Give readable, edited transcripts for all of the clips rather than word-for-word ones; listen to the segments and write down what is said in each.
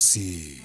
Gusii.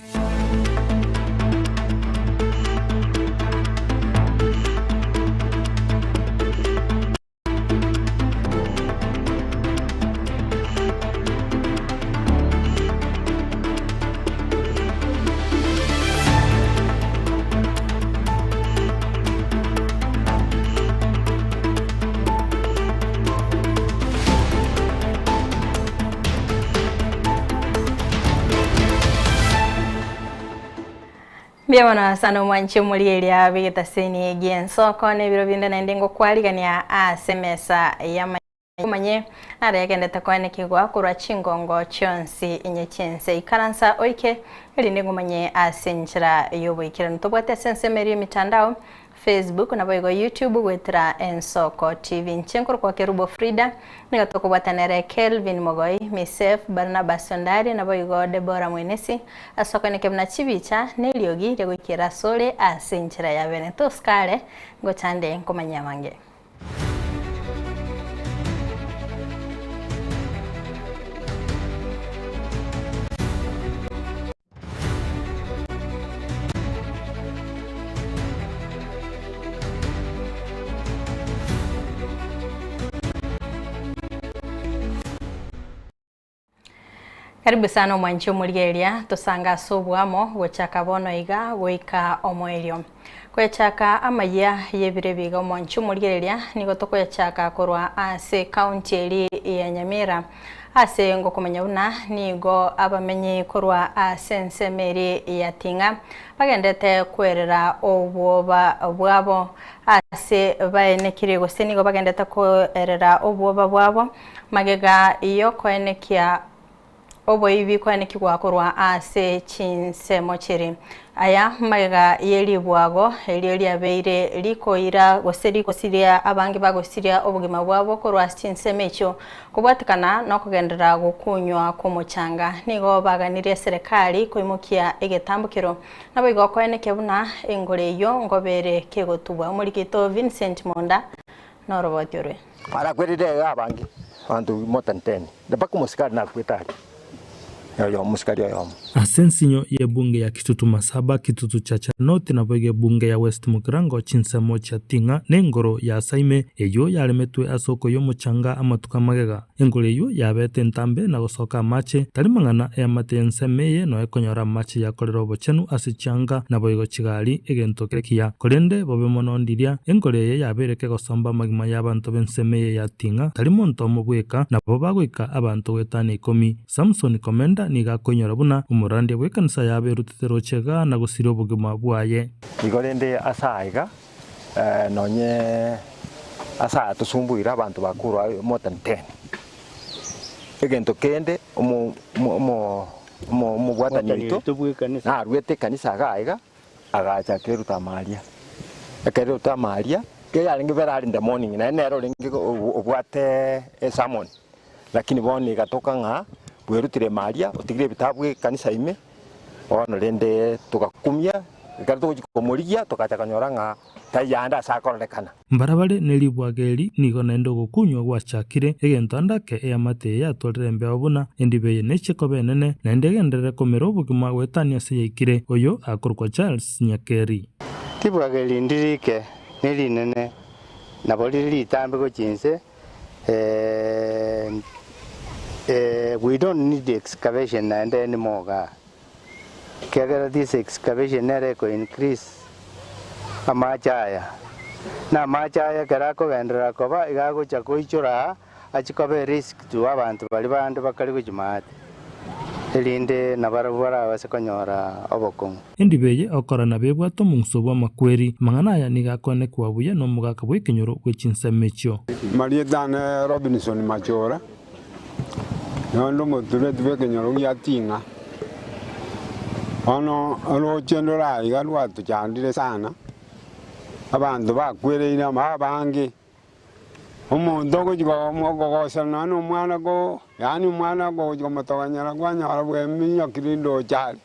Mbuya mono sana omwanchi omorieria bw'egetaseni gi'ensoko na ebiro binde naende ngokwarigania ase emesa y'amanyinga omanye nare yagendete koenekigwa korwa chingongo chionsi inye chi'ense. Ikaransa oike erinde ngomanye ase enchera y'oboikeranu. Tobwate ase ensemo eria emitandao Facebook naboigo YouTube goetera Ensoko TV. Inche nkorokwa Kerubo Frida, nigo tokobwata nere Kelvin Mogoi, Misef, Barnabas Ondari naboigo Deborah Mwenesi ase okoeneke buna chibicha na eriogi riagoikera asore ase enchera ya bene. Tosikare, ngochande nkomanyia amange. Karibu sana omwanchi omorigereria tosange ase oboamo gochaka bono iga goika omoerio. Koyachaka amayia y'ebiro ebi iga omwanchi omorigereria nigo tokoyachaka korwa ase ekaunti eri ya Nyamira Ase ngokomanya buna nigo abamenyi korwa ase ensemo eria ya Ting'a bagendete kwerera obwoba bwabo ase baenekirie gose nigo bagendete kwerera obwoba bwabo magega y'okoenekia Oboibi koenekigwa korwa ase chinsemo chiria. Aya magega ye ribwago erio riabeire rikoira gose rigosiria abange bagosiria obogima bwabo korwa ase chinsemo echio kobwatekana nokogenderera gokunywa kw'omochanga. Nigo baganirie eserekari koimokia egetambokero naboigo koenekia buna engoro eyio ngobe ere kegotubwa. Omorikito Vincent Monda noroboti orwe. Arakwerire iga abange, abanto more than ten, mpaka omosikari nakwete aria, oyomo omosikari oyomo. Ase ensinyo y'ebunge ya Kitutu Masaba, Kitutu Chacha North naboigo ebunge ya West Mugirango chinsemo chia Ting'a na engoro ya Saime eyio yaremetwe ase okoyia omochanga amatuko amagega. Engoro eyio yabete entambe na gosoka amache, tari mang'ana eamate y'ensemo eye noe ekonyora amache yakorera obochenu ase chianga naboigo chigari, egento kere kiya. Korende bobe mono ndiria engoro eye yabeire kegosomba amagima y'abanto b'ensemo eye ya Ting'a, tari monto omo bweka, nabo bagoika abanto goetania ikomi. Samson Komenda nigo akoinyora buna omorandia bw'ekanisa yabo erutete roche igaa na gosiria obogima bwaye. Igo rende ase aiga Nonye ase aya tosumbuire abanto bakorwa more than ten. Egento kende omo omo omo omobwatani oito naruete ekanisa iga aiga, agacha akeruta amaria. Ekero aruta amaria, ekero yarenge very early in the morning naende nere orenge obwate esermon, lakini bono egatoka ng'a bwerutire maria otigire ebitabu ekanisa ime. Bono rende togakumia, ekero togochia komorigia togacha konyora ng'a taiyo aande ase akororekana. Mbarabare ne ribwaga eri nigo naende ogokunywa gwachakire, egento ande ake eamate eye yatwarire embeo buna endiba eye nechie koba enene, naende egenderere komera obogima goetania ase yaikire. Oyo akorokwa Charles Nyakeri. Ribwaga eri ndirike nerinene, nabo rire ritambe gochia inse. We don't need excavation naende anymore igaa, ekiagera this excavation nere eko increase amache aya, na amache aya ekero akogenderera koba iga agocha koichora aa, achie koba erisk to abanto baria bande bakare gochia maate, erinde nabarabwo barabase konyora obokong'u. Endiba eye okora nabo ebwate omong'uso bw'amakweri. Amang'ana aya nigo akoenekwa buya nomogaka bw'ekenyoro bwe chinsemo echio. Marieta ane Robinson Machora, naende omotureti bw'ekenyoro gia Ting'a. Bono oroche ndore aiga rwatochandire sana, abanto bakwereire amo abange, omonto ogochia kogosana nonya na omwana ko yaani omwana ogochia komotogonyera kwanyora bweminyokire ndoche are.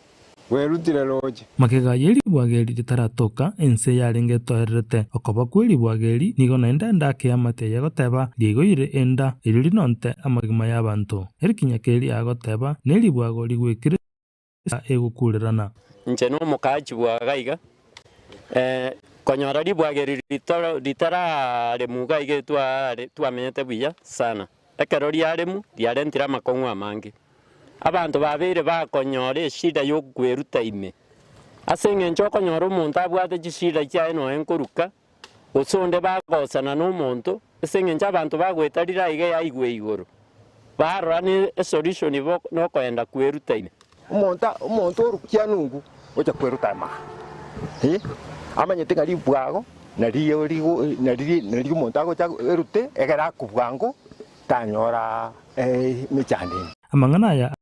Bwerutire roche. Magega ye ribwaga eri ritaratoka, ense yarenge etoererete. Okoba kwe ribwaga eri nigo naende enda ake y'amate eye egoteba, Riaigoire enda, erio rinonte amagima y'abanto. Erikinya keria agoteba, Neribwago rigwekire. Egokurerana. Inche nomokaachi bw'aga iga, konyora ribwaga eri ritararemu iga iga twamenyete buya sana. Ekero riaremu, riarentire amakong'u amange. Abanto babeire bakonyora eshida y'okweruta ime, ase eng'encho okonyora omonto abwate chishida chiaye nonya nkoruka, gose onde bagosana nomonto, ase eng'encho abanto bagoeta rira iga yaigwa igoro, barora ne esolution bo nokoenda kweruta ime. Omonto omonto orukia nungu ocha kweruta ime aa, eh, amanyete ng'a ribwago nario rigo nari nario omonto agocha erute egere akobua bwango tanyora emechando ende. Amang'ana aya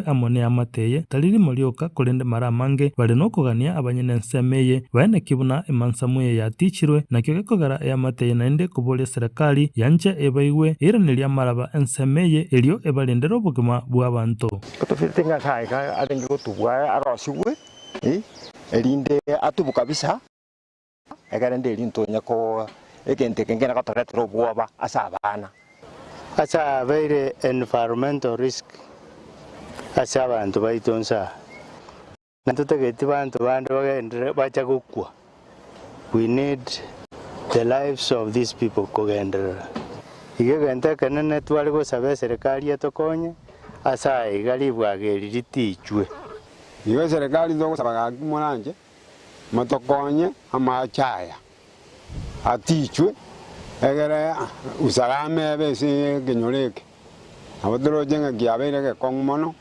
amo neamate eye, tari rimo rioka, korende mara amange, bare nokogania abanyene ensemo eye, baeneki buna emansamu eye yatichirwe, nakio gekogera eamate eye naende koboria eserekari yanche ebaigwe, eiranerie amaraba ensemo eye, erio ebarendere obogima bw'abanto. Tofirete ng'a ase aya arenge gotubwa arosigwe, erinde atubwe kabisa, ekero rende erio ntonya ko egento eke nkere gotoretera obwoba ase abana. Ase abeire environmental risk ase abanto baito inse aa. Ntotageti banto bande bagenderere bacha gokwa, we need the lives of these people kogenderera. Iga egento ekenene tware gosaba eserekari etokonye ase aya iga ribwaga eri ritichwe. Igo eserekari togosaba gaki moranche motokonye amache aya atichwe egere usalama ebe ase ekenyoro eke. Nabo toroche ng'a kiabeire egekong'u mono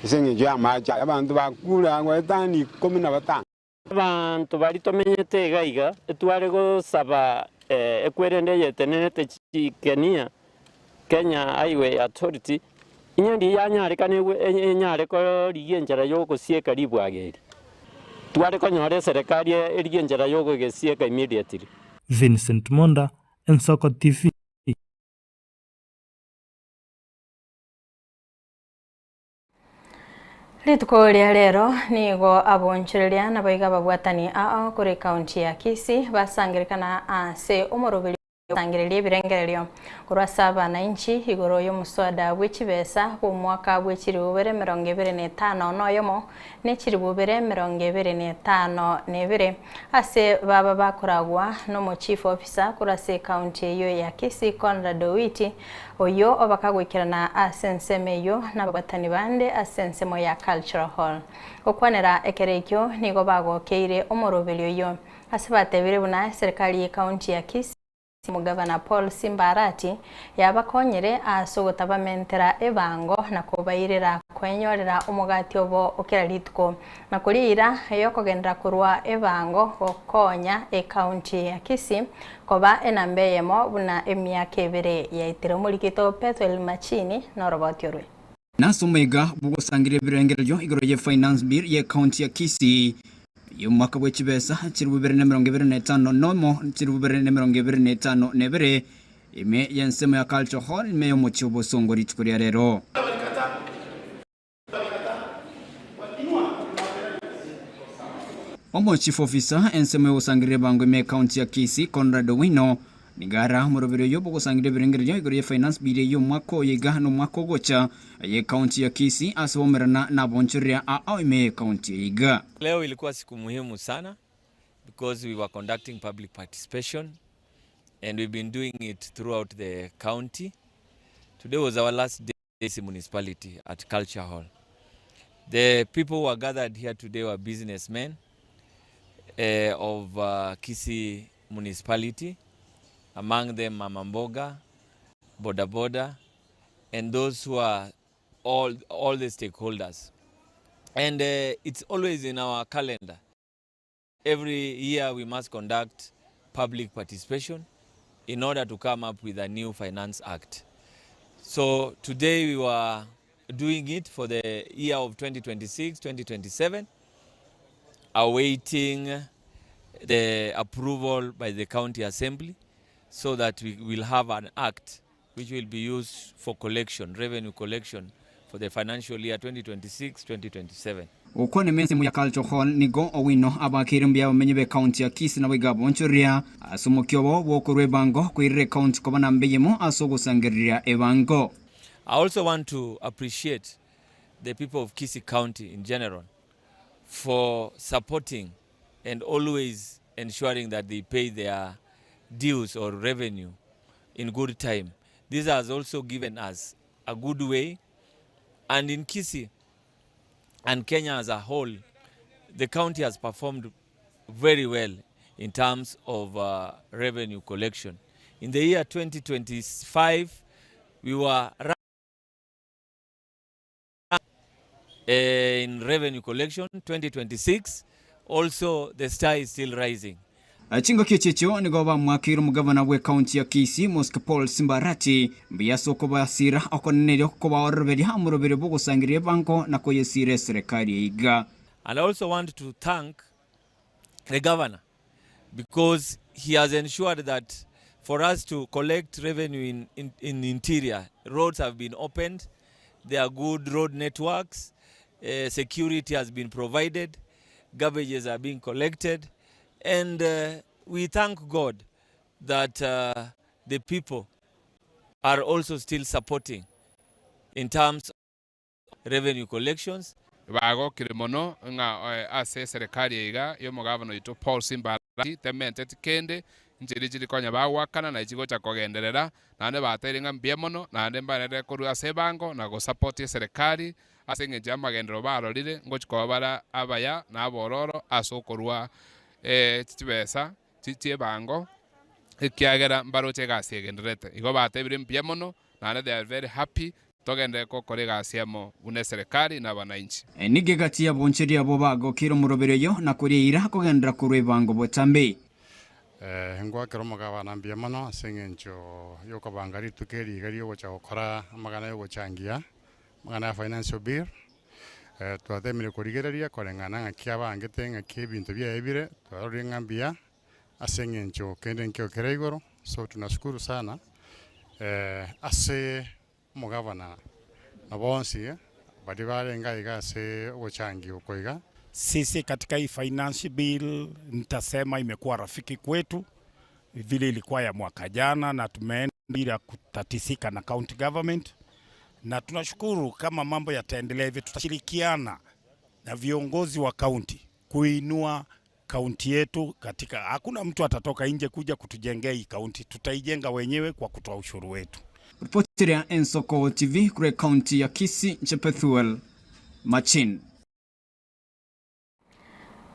ase eng'encho y'amache aya, abanto bakure agwo etani ikomi na batano. Abanto baria tomenyete iga iga, etware gosaba ekwerende eyetenenete chikenia, Kenya Highway Authority, inye ndiyo yanyarekana enyare korigia enchera y'ogosieka ribwaga eri. Tware konyora eserekari erigie enchera y'ogogesieka immediately. Vincent Monda, Ensoko TV. Rituko ria rero nigo abonchoreria naboigo ababwatani ao korwa ekaunti ya Kisii basangerekana ase omoroberi Sangereria ebirengererio korwa ase abanainchi igoro y'omoswada bwe chibesa bw'omwaka bwe chilifu bibere emerongo ebere na etano na oyomo, ne chilifu bibere emerongo ebere na etano na ebere, ase baba bakoragwa nomo chief officer korwa ase ecounty eyio ya Kisii Conrad Owiti, oyio obakagoikerana ase ensemo eyio nababwatani bande ase ensemo ya Cultural Hall. Gokwanera ekero ekio nigo bagokeire omoroberio oyio Ase batebire buna eserikari y'ecounty ya Kisii omogavana Paul Simba Arati yabakonyire ase ogotabamentera ebango na kobairera kwenyorera omogati obo o kera rituko na koriira eyokogenderera korwa ebango gokonya ecounty ya Kisii koba enamba eyemo buna emiaka ebere yaetire. Omorikito Pethuel Machini noroboti orwe. Nase omwega bw'ogosangereria ebirengererio igoro ye Finance Bill ye County ya Kisii y'omwaka bwe chibesa chilifu bibere na emerongo ebere na etano nomo chilifu bibere na emerongo ebere na etano na ebere ime y'ensemo ya Culture Hall ime y'omochie o Bosongo rituko ria rero. Omo Chief Officer ensemo y'ogosangereria ebango ime y'Ecounty ya Kisii Conrad Owino Nigo are omoroberi oyio bw'ogosangereria ebirengererio igoro ye Finance Bill y'omwaka oyo iga na omwaka ogocha y'Ecounty ya Kisii ase baumerana nabonchoreria ao ime y'Ecounty eye iga. Leo ilikuwa siku muhimu sana because we were conducting public participation and we've been doing it throughout the county. Today was our last day Kisii Municipality at Culture Hall. The people who were gathered here today were businessmen uh, of uh, Kisii Municipality, among them Mama Mboga, Boda Boda, and those who are all, all the stakeholders. And uh, it's always in our calendar. Every year we must conduct public participation in order to come up with a new finance act. So today we were doing it for the year of 2026, 2027, awaiting the approval by the county assembly so that we will have an act which will be used for collection, revenue collection for the financial year 2026-2027. Gokwana ensemo ya Culture Hall nigo Owino abakeire mbuya abamenyi b'ecounty ya Kisii naboigo abonchoreria ase omokia obo bw'okorwa ebango koirera ecounty koba namba eyemo ase ogosangereria ebango. I also want to appreciate the people of Kisii County in general. for supporting and always ensuring that they pay their dues or revenue in good time. This has also given us a good way and in Kisii and Kenya as a whole, the county has performed very well in terms of uh, revenue collection. In the year 2025, we were in revenue collection 2026 also the star is still rising. Chingaki echi echio nigo bamwakeire omogavana bw'ecounty ya Kisii, Mosque Paul Simba Arati, mbuya ase okobasira okonene erio kobaoroberia omoroberio bw'ogosangereria ebango na koyesiira eserekari eyeiga. And I also want to thank the governor because he has ensured that for us to collect revenue in, in, in interior, roads have been opened, there are good road networks, uh, security has been provided, garbages are being collected, and uh, we thank God that uh, the people are also still supporting in terms of revenue collections. Bagokire mono ng'a ase eserekari eye iga y'omogavana oito Paul Simba Arati tementeti kende, nchiri chiri konya bagoakana na chigocha kogenderera, naende bateire ng'a mbuya mono, naende mbarere korwa ase ebango na gosapoti eserekari ase eng'encho y'amagenderero barorire ngochi koba bare abaya na abororo ase okorua chibesa chi'ebango, ekiagera mbaroche egasi egendererete. Igo batebire mbuya mono, naende they are very happy Togenderere gokora egasi amo buna eserekari na abanainchi. Nigo egati y'abaonchoria abwo bagokeire omoroberi oyo na koria eira kogenderera korwa ebango botambe. Ngoakera omogabana mbuya mono ase eng'encho y'okobanga rituko eri iga riogocha gokora amang'ana y'ogochangia, amang'ana ya financial bill. Twatemire korigereria koreng'ana ng'aki abangete ng'aki ebinto biaye bire, twarorire ng'a mbuya ase eng'encho kende nkio kere igoro, so tunashukuru sana ase Omogavana na bonsi baria barenge aiga ase ogochangia oko iga. Sisi katika hii finance bill nitasema imekuwa rafiki kwetu vile ilikuwa ya mwaka jana, na tumeenda bila kutatisika na county government, na tunashukuru kama mambo yataendelea hivi, tutashirikiana na viongozi wa county kuinua kaunti yetu katika, hakuna mtu atatoka nje kuja kutujengea hii kaunti, tutaijenga wenyewe kwa kutoa ushuru wetu. Ripoti Ensoko TV kure county ya Kisii Nche Pethuel Machin.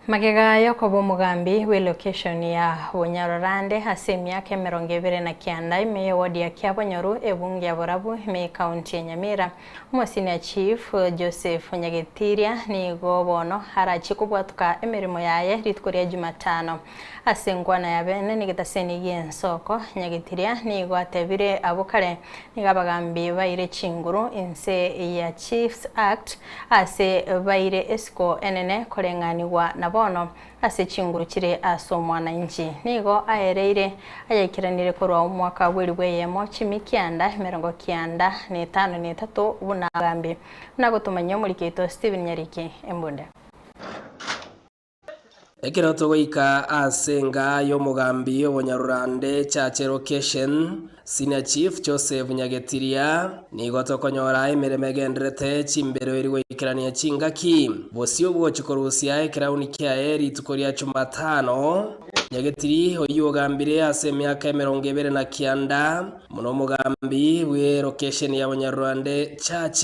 Magega yokoba omogambi bw'elocation ya Bonyarorande ase emiaka emerongo ebere na kianda ime y'eward ya Kiabonyoru ebunge ya Borabu ime y'ecounty ya Nyamira. Omosenior Chief Joseph Nyagetiria nigo bono arachie kobwatoka emeremo yaye rituko ria Jumatano. Ase enkwana ya bene negetaseni gi'ensoko, Nyagetiria nigo atebire abwo kare nigo abagambi baire chinguru inse ya Chiefs Act ase baire esiko enene koreng'anigwa na bono ase chinguru chire ase omwananchi. Nigo aereire ayaikeranire korwa omwaka bw'elifu eyemo chimi kianda emerongo kianda na etano na etato buna abagambi. Buna gotomanyia omoriki oito Stephen Nyariki Embunde. Ekero togoika ase enga y'omogambi obonyarurande Church Location, Senior Chief Joseph Nyagetiria, nigo tokonyora emeremo egenderete chimbero eri goikerania chingaki. Bosio bwochi korusia ekerauni kiaye rituko ria Chumatano, Nyagetiri oyio ogambire ase emiaka emerongo ebere na kianda, Buna omogambi bw'elokesheni ya Banyarwande Church,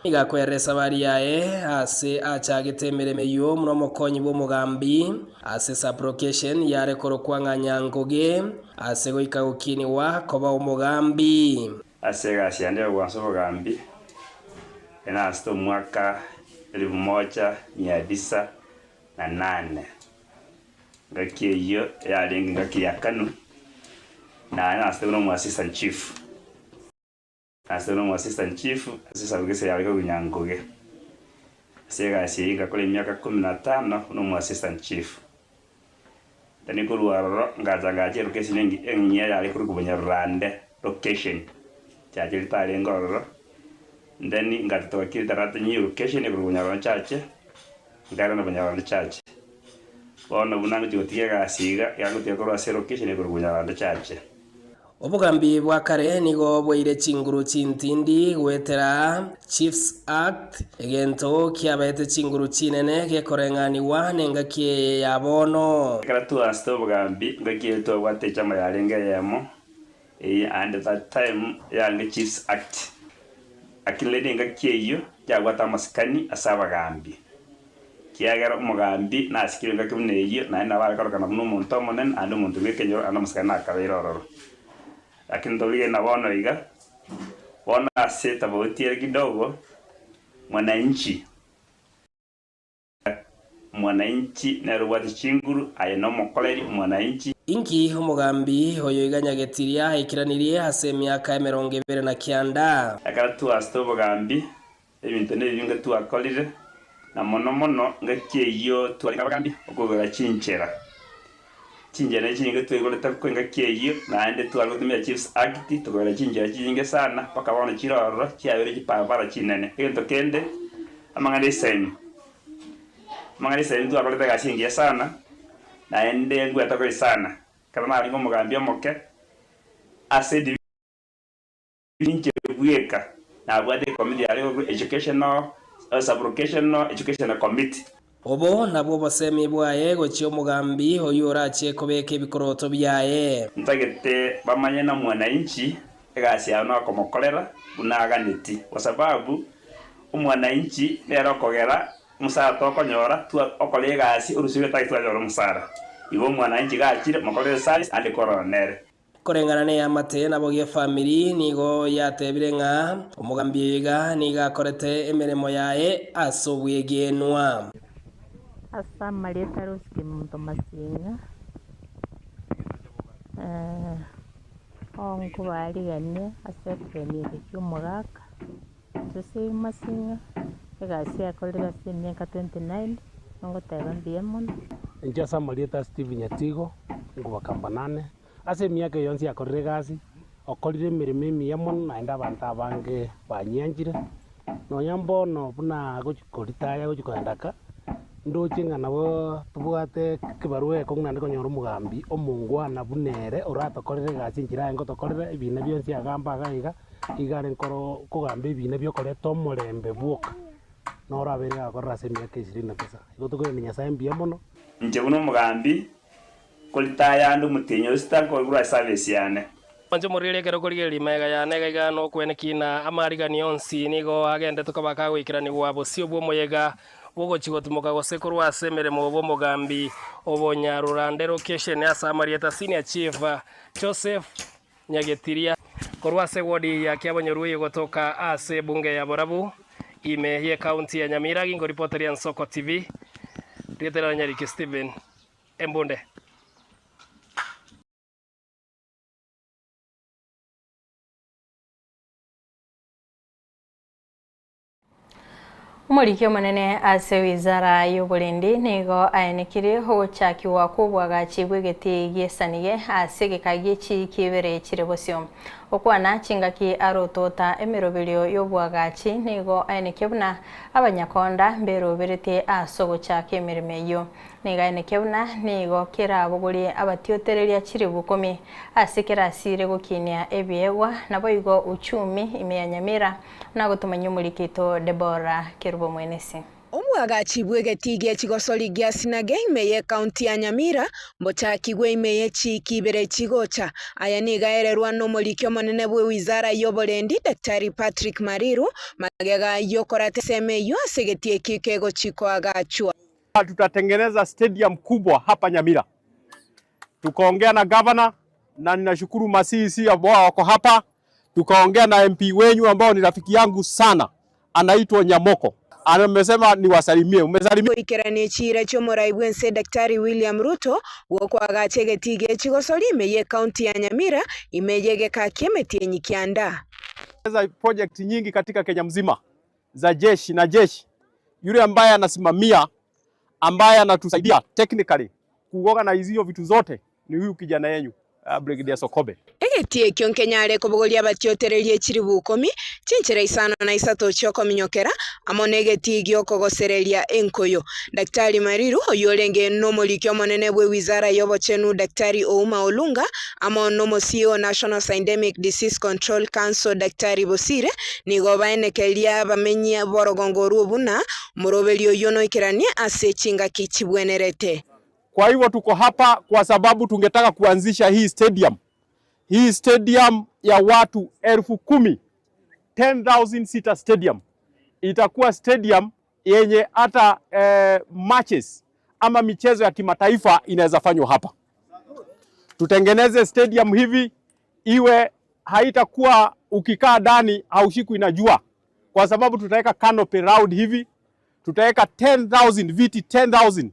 nigo akoerera esabari yaye ase achagete emeremo eyio buna omokonyi bw'omogambi ase sub-location yare korokwa ng'a Nyangoge ase goika gokinigwa koba omogambi. Ase egasi yane y'ogwansa obogambi, enasete omwaka elifu moja mia tisa na nane. Engaki eyio yarenge engaki ya Kanu, naye nasete buna omo-assistant chief. Nasete buna omo-assistant chief ase esabu gese yarenge Ogunyangoge. Ase egasi eyio ngakora emiaka kumi na tano buna omo-assistant chief. Then korwa ororo ngacha ngacha elocation engi eng'ia yare korokwa Bonyarurande location, chache ritarenge ororo, then ngacha togakira etarata new location ekorokwa Bonyarurande chache, nkairana Bonyarurande chache. Bono buna ngochia gotiga egasi iga, iga ngotiga korwa ase elocation ekorokwa Bonyarurande chache. Obogambi bwa kare nigo bwaire chinguru chintindi goetera Chiefs Act, egento kiabaete chinguru chinene gekoreng'anigwa nengaki eye ya bono. Ekero twaasete obogambi, ngaki eye twabwate echama yarenge eyemo, eye and that time yarenge Chiefs Act. Lakini rende engaki eyio yabwate amasikani ase abagambi, kiagera omogambi nasikire engaki buna eyio, naende nabo are korokana buna omonto omonene naende omonto bw'ekenyoro naende amasikani nakabeire ororo. Lakini torigena bono iga, bono ase tofauti ere kidogo, mwananchi. Mwananchi nere obwate chinguru, aye nomokoreri omwananchi. Inki omogambi oyo iga Nyagetiria aikiranirie ase emiaka emerongo ebere na kianda? Ekero twasete obogambi, ebinto nebi binge twakorire, na mono mono ngaki eyio twarenge abagambi, okogora chinchera. Chinchera echi chinyinge twaigorete ko engaki eyio, naende tware gotumia Chiefs Act, tokogora chinchera chinyinge sana, mpaka bono chire ororo, chiabeire chibarabara chinene. Egento kende, amang'ana esemi, amang'ana esemi twakorete egasi engiya sana, naende ngwete koisana, ekero narenge omogambi omoke, ase edivi. Inche bweka nabwate ekomiti yare korokwa Educational, Sub-locational Educational Committee. Obo nabwo obosemi bwaye gochia omogambi oyio orachie kobeka ebikoroto biaye. Ntagete bamanye na mwananchi egasi yao nokomokorera buna aganeti, kwa sababu omwananchi nere okogera Omosaara tokonyora, twa okora egasi orusia ogetari twanyora omosaara. Igo omwananchi gachire, mokorere service ande korora nere. Koreng'ana neamate nabo gi'efamiri nigo yatebire ng'a omogambi oyo iga nigo akorete emeremo yaye ase obwegenwa. Ase amarieta Rose Kemunto Masinga, onkobarigania ase ekegeni eke kia omogaka Joseph Masinga, egasi akorire ase emiaka 29, nogoteba mbuya mono. Inche ase amarieta a Steve Nyatigo, nkobakamba nane. Ase emiaka eye yonsi akorire egasi, okorire emeremo emiya mono naende abanto abange banyianchire, nonya mbono buna agochi koritaya agochi kogenda ka, ndoche ng'a nabo tobwate ekebarua gekong'u naende konyora omogambi omongwana buna ere oratokorere egasi enchera aye ngotokorera ebina bionsi agamba iga iga, iga are nkoro kogamba ebina biokoreta omorembe bwoka, noro abeire gakorera ase emiaka ishirini na tisa. Igo tokoirania Nyasaye mbuya mono. Inche buna omogambi, Koritaya ande omotienyi o sita nkoigure ase abesi yane. Mwanche omorweri ekero okorigereria magega yane iga iga nokweneki na amarigani onsi nigo agendete koba kagoikeranigwa bosio bw'omoyega bw'ogochia gotimoka gose korwa ase emeremo bw'omogambi obonyarurande location ase amarieta Senior Chief Joseph Nyagetiria. Korwa ase ward ya Kiabonyoru gotoka ase ebunge ya Borabu ime ye county ya Nyamira gingoripoteria Nsoko TV rietera Nyariki Stephen. Embunde. Omoriki omonene ase wizara y'oborendi nigo aenekirie ogochakigwa kw'oboagachi bw'egetii gi'esanige ase egeka gie chiiki ibere chire bosio. Gokwana chingaki arotota emeroberio y'oboagachi nigo aenekia buna abanyakonda mberoberetie ase ogochaka emeremo eyio. Nigo aenekia buna nigo kerabogorie abatiotereria chiribu ikomi ase kerasire gokinia ebiegwa, naboigo uchumi ime ya Nyamira, buna gotomanyia omoriki oito Deborah Kerubo Mwenesi. Omwagachi bw'egetii gie chigosori gia Sinage ime y'ekaunti ya Nyamira, mbochakigwe ime ye chiiki ibere chigocha. Aya nigo aererwa nomoriki omonene bw'ewizara y'oborendi Daktari Patrick Mariru, magega y'okorata esemo eyio ase egetii eki kegochi koagachwa. Tutatengeneza stadium kubwa hapa Nyamira. Tukaongea na governor na ninashukuru ma CEC ambao wako hapa. Tukaongea na MP wenyu ambao ni rafiki yangu sana anaitwa Nyamoko. Amesema niwasalimie. Umesalimia. Goikerania chiira chi'omorai bw'ense Daktari William Ruto bw'okoagacha egetii gie chigosori ime y'ecounty ya Nyamira ime y'egeka ki'emetienyi kianda. Project nyingi katika Kenya mzima za jeshi na jeshi, yule ambaye anasimamia ambaye anatusaidia technically kuorganize hiyo vitu zote ni huyu kijana yenyu uh, Brigadier Sokobe. Egetii ekio nkenyare kobogoria abatiotereria chilifu ikomi, chinchera isano na isato chi'okominyokera, amo negetii gi'okogosereria enkoyo. Daktari Mariru, oyio orenge nomoriki omonene bw'ewizara y'obochenu Daktari Ouma Olunga, amo nomosii o National Syndemic Disease Control Council Daktari Bosire, nigo baenekeria abamenyi b'orogongo orwo buna omoroberio oyio noikeranie ase chingaki chibwenerete. Kwa hivyo tuko hapa kwa sababu tungetaka kuanzisha hii stadium, hii stadium ya watu 10,000, 10,000 seater stadium. Itakuwa stadium yenye hata matches ama michezo ya kimataifa inaweza fanywa hapa. Tutengeneze stadium hivi iwe haitakuwa ukikaa ndani haushikwi na jua, kwa sababu tutaweka canopy round hivi, tutaweka 10,000 viti 10,000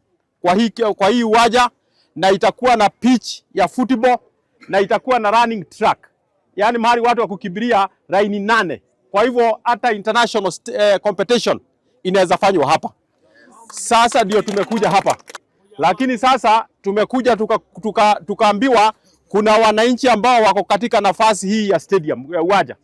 kwa hii uwanja, na itakuwa na pitch ya football na itakuwa na running track, yaani mahali watu wa kukimbilia laini 8. Kwa hivyo hata international competition inaweza fanywa hapa. Sasa ndio tumekuja hapa, lakini sasa tumekuja tukaambiwa kuna wananchi ambao wako katika nafasi hii ya stadium ya uwanja,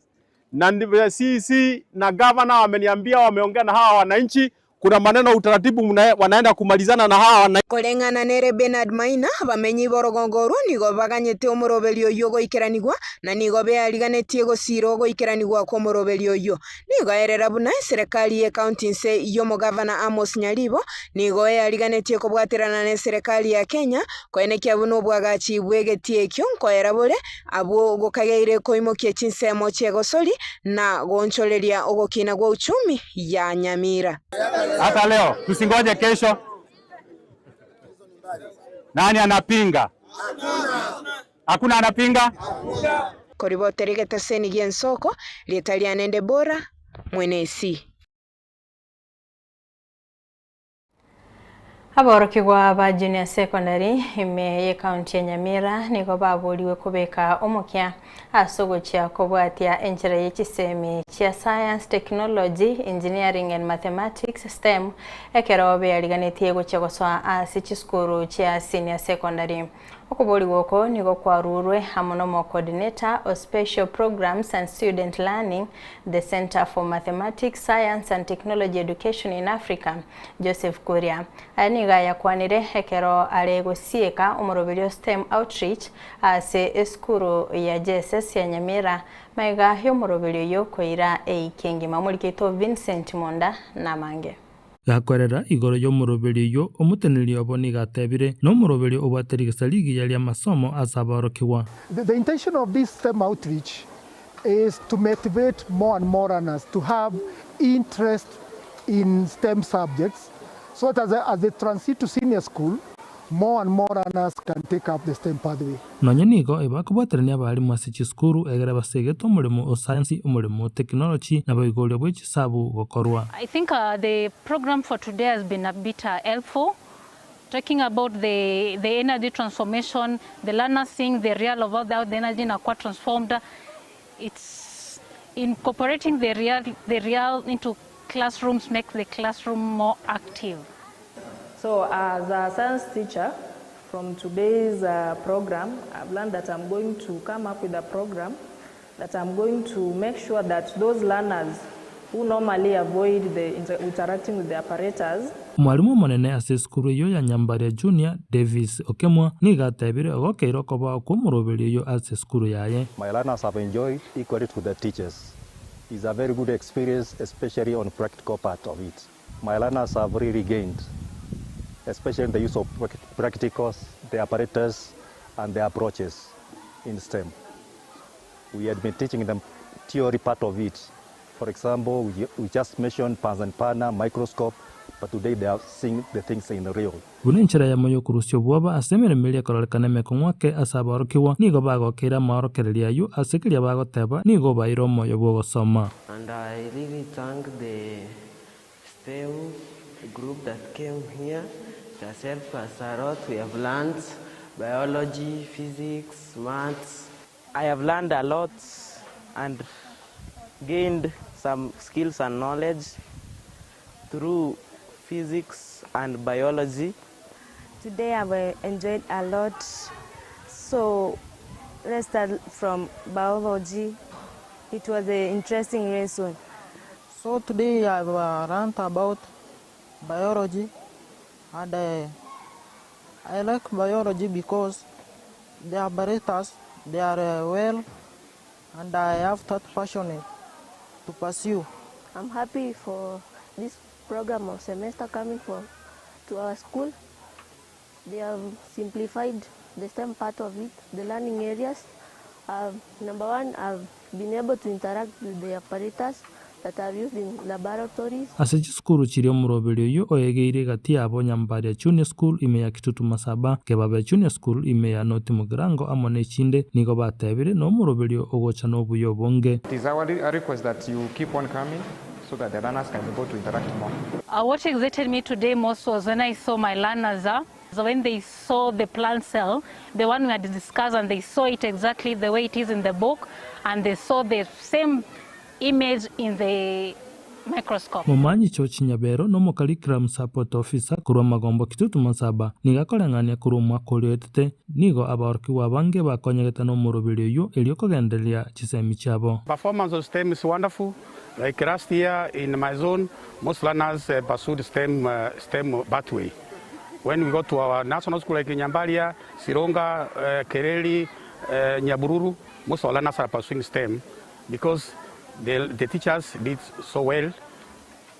na ndivyo CEC na governor wameniambia, wameongea na hawa wananchi, kuna maneno utaratibu wanaenda kumalizana na hawa wananchi. Koreng'ana nere Bernard Maina bamenyi b'orogongo orwo nigo baganyete omoroberio oyio goikeranigwa na nigo beariganetie gosira ogoikeranigwa kwa omoroberio oyio. Nigo aerera buna serikali ye county nse y'omogavana Amos Nyaribo nigo eariganetie kobwaterana na serikali ya Kenya koenekia buna obwagachi bw'egetii ekio nkoera bore abwo gokageire koimokia chinsemo chiegosori na gonchoreria ogokina gwa uchumi ya Nyamira. Hata leo tusingoje kesho. Nani anapinga? Hakuna anapinga? Koribotere getaseni gi'ensoko rietariane Debora Mwenesi. Aborokigwa ba junior secondary ime ye county ya Nyamira nigo baburiwe kubeka omokia ase ogochia kobwatia enchera ye chisemi chia science, technology, engineering and mathematics STEM ekero beariganetie gochia gosoa ase chisukuru chia senior secondary. Okoboriwa oko nigo kwarurwe amo nomo coordinator of special programs and student learning, the Center for Mathematics, Science and Technology Education in Africa, Joseph Kuria. Aya nigo ayakwanire ekero are gosieka omoroberio STEM outreach ase esukuru ya JSS ya Nyamira maiga y'omoroberio oyo koira eikengima. Omorikeito Vincent Monda namange. Gakwerera igoro y'omoroberio oyo omoteneneri obo nigo atebire na omoroberio obwate rigesa rigiya ria masomo ase aborokigwa. The intention of this STEM outreach is to motivate more and more learners to have interest in STEM subjects so that as they transit to senior school, more and more learners can take up the STEM pathway. Nonye nigo ebakobwaterania abarimu ase chisukuru egere basegete omoremo o science, omoremo o technology na boigoria bwa echisabu gokorwa. I think the program for today has been a bit helpful, talking about the energy transformation, the learners seeing the real of how the energy inakuwa transformed. It's incorporating the real into classrooms makes the classroom more active. So as a science teacher, from today's program, I've learned that I'm going to come up with a program that I'm going to make sure that those learners who normally avoid the interacting with the apparatus. Mwalimu omonene ase esukuru eyo ya Nyambaria Junior Davis Okemwa nigo atebire ogokeire okoba kwa omoroberio oyo ase esukuru yaye. My learners have enjoyed equally to the teachers. It's a very good experience, especially on practical part of it. My learners have really gained, especially in the use of practicals, the apparatus, and the approaches in STEM. We had been teaching them theory part of it. For example, we just mentioned pans and panner, microscope, but today they are seeing the things in real. Buna enchera ya moyo kurusia obwoba ase emeremo eria ekororekana emekong'u ase aborokigwa nigo bagokeire amaorokererio aywo ase keria bagoteba nigo baire omoyo bwa ogosoma. And I really thank the STEM group that came here. It has helped us a lot. We have learned biology, physics, maths. I have learned a lot and gained some skills and knowledge through physics and biology. Today I've enjoyed a lot, so Let's start from biology. It was an interesting lesson. So today I've learned about biology and I like biology because the apparatus, they are well and I have that passion to pursue. I'm happy for this program of semester coming for to our school. They have simplified the STEM part of it, the learning areas. Number one, I've been able to interact with the apparatus that are used in laboratories. Ase chisukuru chiria omoroberi oywo oegeire gati yabo Nyambaria Junior School ime ya Kitutu Masaba, Kebabe Junior School ime ya North Mugirango amo na echinde nigo batebire na omoroberi ogocha na obuya obonge. It is our request that you keep on coming so that the learners can be able to interact more. What excited me today most was when I saw my learners, so when they saw the plant cell, the one we had discussed, and they saw it exactly the way it is in the book, and they saw the same image in the microscope. Momanyi George Nyabero na omocurriculum support officer korwa Magombo Kitutu Masaba nigo akoreng'ania korwa omwaka oria oetete nigo abaorokiwa abange bakonyegete na omoroberi oywo erio kogendereria chisemi chiabo. Performance of STEM is wonderful. Like last year in my zone, most learners pursued STEM pathway. When we go to our national school like Nyambaria, Sironga, Kereri, Nyabururu, most of our learners are pursuing STEM because the teachers did so well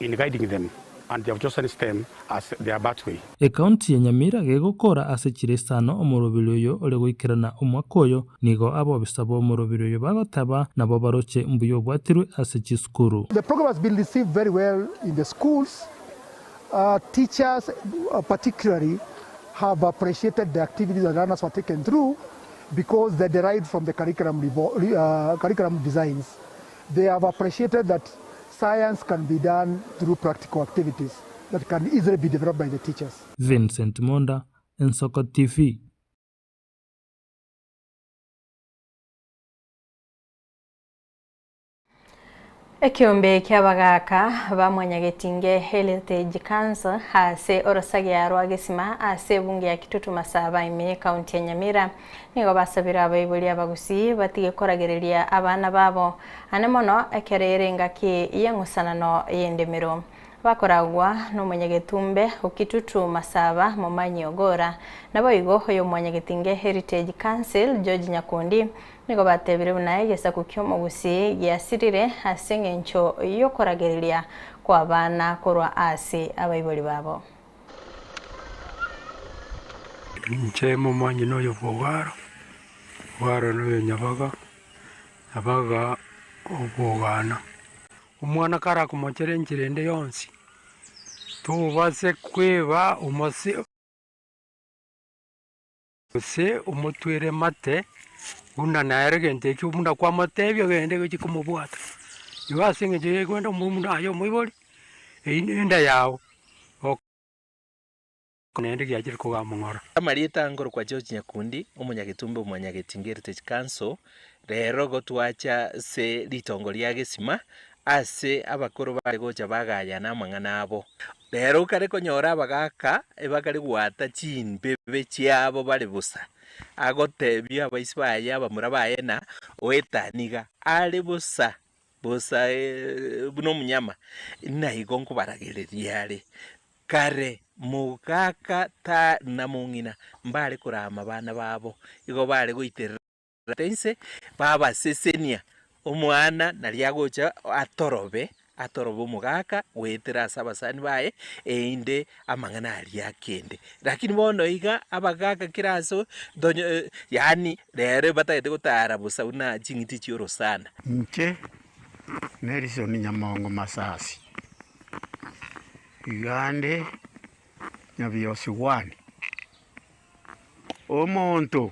in guiding them, and they have chosen STEM as their pathway. Ekaunti ya Nyamira gegokora ase chire isano omoroberi oyo ore goikerana omwaka oyo nigo abobisa ba omoroberi oyo bagoteba nabo baroche mbuya obwatirwe ase chisukuru. The program has been received very well in the schools. Teachers particularly have appreciated the activities that learners were taken through because they derived from the curriculum designs. They have appreciated that science can be done through practical activities that can easily be developed by the teachers. Vincent Monda, Ensoko TV. Ekiombe kia abagaka ba Mwanyagetinge Heritage Council ase orosagia rwa Gesima ase ebunge ya Kitutu Masaba ime ekaunti ya Nyamira nigo basabire abaibori abagusi batige koragereria abana babo ane mono ekerere engaki y'eng'usanano y'endemero bakoragwa na omonyagetumbe Okitutu Masaba Momanyi Ogora nabo igo oyo Mwanyagetinge Heritage Council George Nyakundi nigo batebire buna egesaku kia omogusi giasirire ase eng'encho yokoragereria kwa abana korwa ase abaibori babo. Inche momanyi noyo bogaro, bogaro noyo nyabaga, nyabaga obogana. Omwana karakomochera enchera ende yonsi, tobase kweba omose gose omotwere mate, buna naere gento ekio buna kwamotebia ogende gochia komobwata. Igo ase eng'encho yekwenda omomuna aye omoibori, eywo na enda yago. Naende giachire kogamong'ora. Amarieta ngoro kwa George Nyakundi, omonyagetumbe Omonyagetinga Heritage Council, rero gotwacha ase ritongo ria Gesima ase abakoro bare gocha bagayana amang'ana abo. Rero okare konyora abagaka ebakare goata chimbebe chiabo bare bosa, agotebia abaisi baye abamura baye na oetaniga are bosa bosa buna omunyama, naigo nkobaragereria are. Kare mogaka ta na mong'ina mbare korama abana babo, igo bare goiterera inse babasesenia omwana naria agocha atorobe atorobe omogaka goetera ase abasani baye erinde amang'ana aria akende. Lakini bono iga abagaka kera ase donyo yaani rero batagete gotara bosa buna ching'iti chia orosana. Inche Nelson Nyamongo Masasi, igande Nyabiosi one, omonto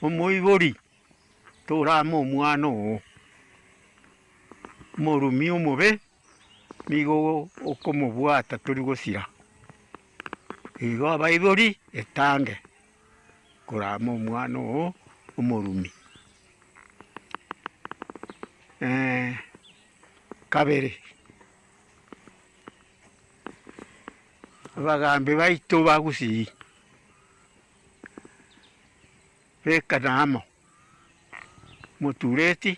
omoibori torame omwana oo, omorumi omobe nigo okomobwata tori gosira. Igo abaibori etange korama omwana oo omorumi. Kabere, abagambi baito bagusii bekana amo. Omotureti,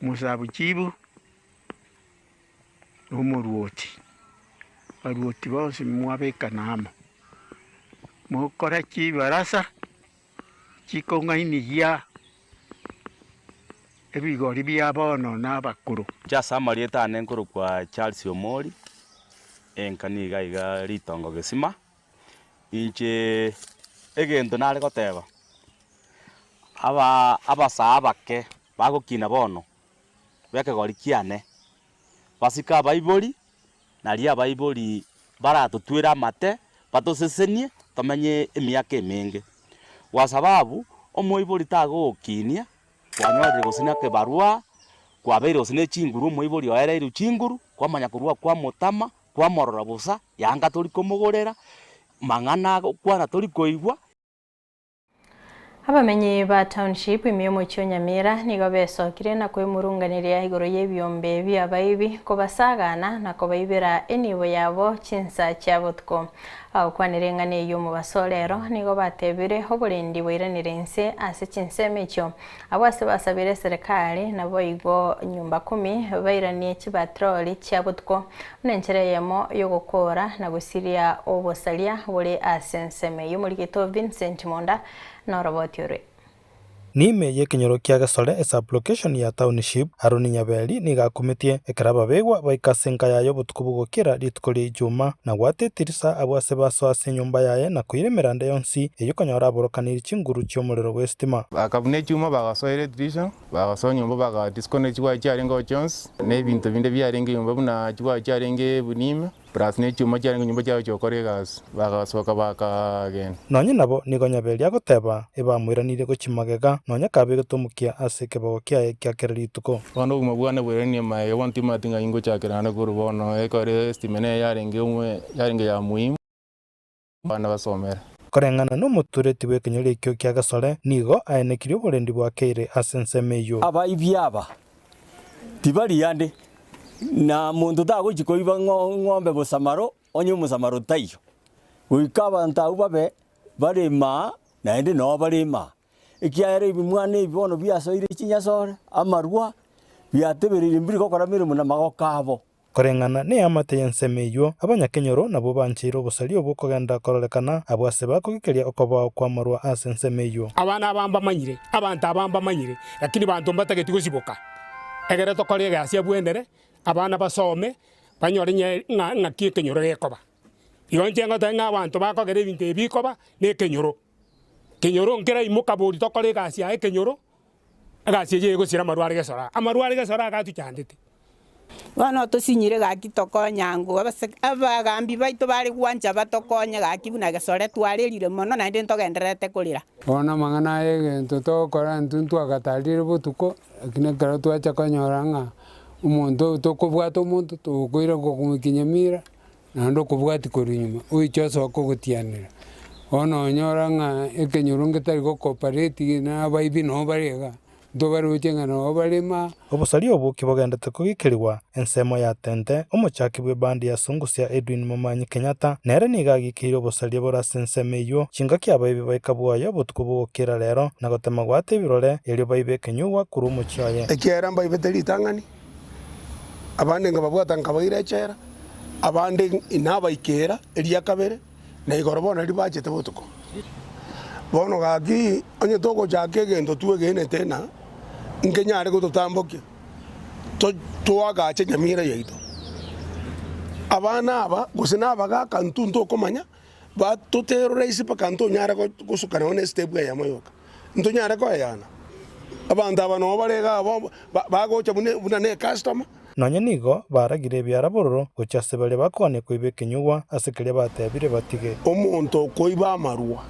Omosabuchibu, na Omoruoti. Abaruoti bonsi mwabekana amo, mokore chibarasa chikong'ainigia ebigori bia bono na abakoro. Inche ase amarieta ane nkorokwa Charles Omori, enka niga iga ritongo gesima. Inche egento nare goteba, aba abasaa abake bagokina bono, bekegori kiane, basike abaibori, nario abaibori baratotwere amate, batosesenie, tomenye emiaka emenge. Kwa sababu, omoibori tagogokinia, kwanyorire gose na ekebarua, kwabeire gose na chinguru omoibori oereirwe chinguru, kwamanya korwa kwamotama, kwamorora bosa, yanga tori komogorera, mang'ana agokwana tori koigwa. Abamenyi ba Township ime y'omochie o Nyamira nigo besokire na kwemurunganeria igoro y'ebiombe bi'abaibi kobasagana na kobaibera enibo yabo chinsa chia botuko. Bagokwanera eng'ana eyio omobaso o rero nigo batebire oborendi bwairanire inse ase chinsemo echio. Abwo ase basabire eserekari naboigo nyumba kumi bairanie chibatroli chia botuko buna enchera eyemo y'ogokoora na gosiria obosaria bore ase ensemo eyio. Omorikito Vincent Monda noroboti orwe. Niime y'ekenyoro kia Gesore esub-location ya Township, Aroni Nyaberi nigo akumetie ekero ababegwa baika ase enka yaye obotuko bogokira rituko ria Ijuma, na gwata etirisa abwo ase basoa ase enyomba yaye na koira emeranda yonsi eyio konyora aborokaniri chinguru chi'omorero bw'esitima. Bakabuna echuma, bagasoera edirisha, bagasoa nyomba baga disconnect chiwaya chiarenge oo chionsi, na ebinto binde biarenge nyomba buna chiwaya chiarenge buna ime. Plus ne chiuma chiarenge nyomba chiaye chiokora egasi, bagasoka bakagenda. Nonye nabo nigo Nyaberi agoteba, ebamoiranirie gochia magega, nonya kabegete omokia ase ekebogo kiaye kia kera rituko. Bono obogima bwane bwairanirie magega, bono timanyeti ng'ai ngochakera naende korwa bono, ekero estima neye yarenge omwe yarenge ya muhimu abana basomere. Koreng'ana nomotureti bw'ekenyoro ekio kia Gesore, nigo aenekirie oborendi bwa Keire ase ensemo eyio. Abaibi aba tibari ande, na monto tagochia koiba ng'ombe bosamaro onye omosamaro taiyo. Goika abanto abwo babe bare maa, naende noo bare maa. Ekiagera ebimwana ebi bono biasoire chinyasore, amarwa, biatebereire mbiri gokora meremo namagoko abo. Koreng'ana neamate y'ensemo eyio, abanyakenyoro nabwo bancheire obosaria obwo kogenda kororekana, abwo ase bakogekeria okobao kw'amarwa ase ensemo eyio. Abana aba mbamanyire, abanto aba mbamanyire, lakini banto mbatageti gosiboka. Egere tokore egasi abwenere, abana basome, banyore ng'a ng'a ng'aki ekenyoro gekoba. Igo inche ngoteba ng'a abanto bakogera ebinto ebi bikoba, na ekenyoro. Kenyoro nkeraimoka bori tokore egasi yaye ekenyoro, Egasi eyio egosira amarwa are gesora, amarwa are gesora agatochandete. Bono tosinyire gaki tokonye ango, abagaambi baito bare gwancha batokonye gaki buna gesore twarerire mono naende ntogendererete korera. Bono amang'ana aya egento togokora intwe ntwagatarire botuko, lakini ekero twacha konyora ng'a omonto oyo tokobwata omonto tokoira gokomoikia nyamira, naende okobwatia korwa nyuma, oiche osoke ogotianera. Bono onyora ng'a ekenyoro ngetari go cooperate na abaibi noo bare igaa, ntobaroche ng'a noo barema. Obosaria obwo kibogendete kogikerigwa ensemo ya Tente, omochaki bw'ebandi ya Sungusia Edwin Momanyi Kenyatta nere nigo agikeire obosaria bore ase ensemo eyio, chingaki abaibi baika bwoye obotuko bogokira rero na gotema goata ebirore erio baibe ekenyugwa korwa omochie oye. Ekiagera mbaibete ritang'ani, abande nkababwata nkabaira echela, abande inabaikeera eria kabere, na igoro bono ribachete botuko. Bono gaki, onye togochaka egento twegenete ng'a nkenyare gototambokia, toagache nyamira yaito. Abana aba, gose na abagaka intwe ntokomanya, batoterore ase mpaka ntonyare gosuka nonya na estep eyemo yoka. Ntonyare koeyana. Abanto aba noo bare iga abwo bagocha buna ne ecustomer. Nonya nigo baragire ebiara bororo gochia ase baria bakogania koiba ekenyugwa ase keria batebire batige. Omonto okoiba amarwa,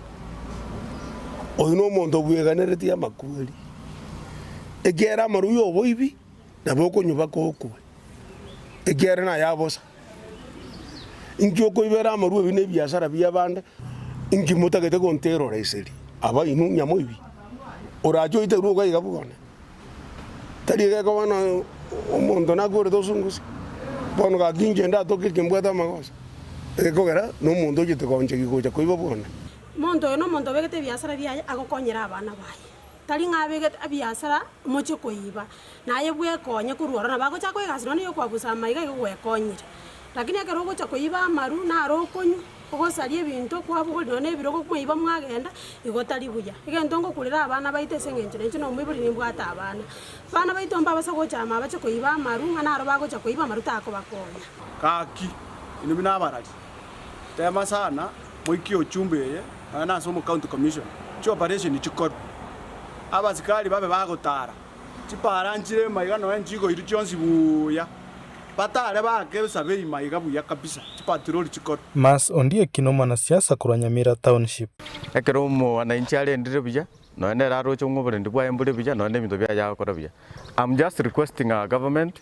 oyio nomonto obweganeretie amakweri, ekiagera amarwa y'oboibi nabo okonywa mpaka okwe, ekiagera naya bosa. Inki okoibera amarwa ebi na ebiasara bi'abande? Inki motagete gonterora eseri aba inwe nyamoibi? Orache oiterwe iga iga bwane. Tari egekoba na omonto nakwerete osungusia. Bono gaki inche ndatoke eke mbwate amagoso, egekogera na omonto ochete gonchegi gocha koiba bwane. Omonto oyo nomonto obegete ebiasara biaye agokonyera abana baye. Tari ng'a abegete ebiasara mochie koiba, naye bwekonye korwa ororo. Nabo agochaka egasi nonya na eyokwabusa amaiga igo gwekonyire. Lakini ekero ogocha koiba amaru, naro okonywa, ogosaria ebinto, kwabogoria nonya na ebirogo mwaiba mwagenda, igo tari buya. Egento ngokurera abana baito ase eng'encho nainche na omoibori nimbwate abana. Abana baito mbabasa gocha amo abache koiba amaru, ng'a naro bagocha koiba amaru takobakonya. Gaki, inwe buna abarari, tema sana moikie ochumbe eye nonya nase omo county commissioner, chioperation chikorwe, abasikari babe bagotara, chipara nchire maiga nonya nchigoirwe chionsi buya, batare baake esabei maiga buya kabisa, chipatroli chikorwe. Mas Ondieki nomwanasiasa korwa Nyamira Township. Ekero omwananchi arendire buya, nonya nere aroche ng'a oborendi bwaye mbore buya, nonya na ebinto biaye agokora buya. I'm just requesting our government,